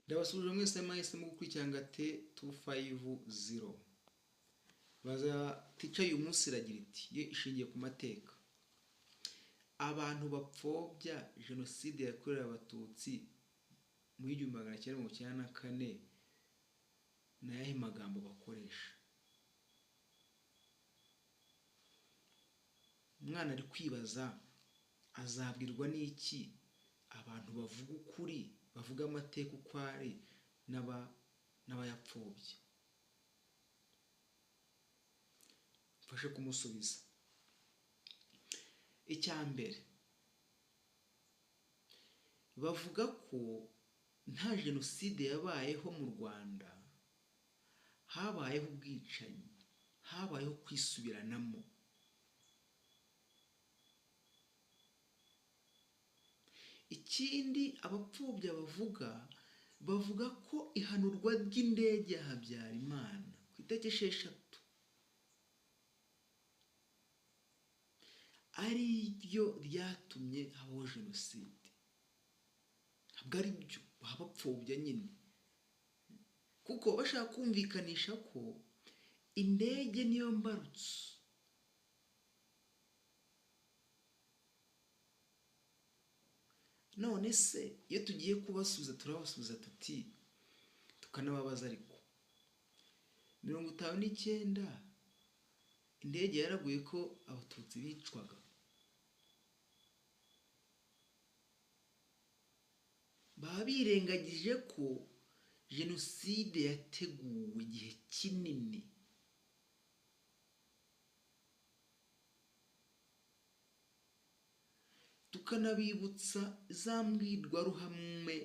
Ndabasuhuje mwese mwahisemo gukurikirana Ngate 250. Baza tica uyu munsi iragira iti yo ishingiye ku mateka. Abantu bapfobya jenoside yakorewe Abatutsi mu 1994 ni ayahe magambo bakoresha? Umwana ari kwibaza azabwirwa n'iki abantu bavuga ukuri, bavuga amateka uko ari n'abayapfobya? Mfashe kumusubiza. Icya mbere, bavuga ko nta jenoside yabayeho mu Rwanda, habayeho ubwicanyi, habayeho kwisubiranamo. Ikindi abapfobya bavuga ko ihanurwa ry'indege ya Habyarimana ku itariki 6 ari ryo ryatumye habaho jenoside. Ntabwo ari byo, baba bapfobya nyine, kuko bashaka kumvikanisha ko indege niyo mbarutso. None se iyo tugiye kubasubiza turabasubiza tuti, tukanababaza ariko 59 indege yaraguye ko Abatutsi bicwaga, baba birengagije ko jenoside yateguwe igihe kinini. Tukanabibutsa za mbwirwaruhame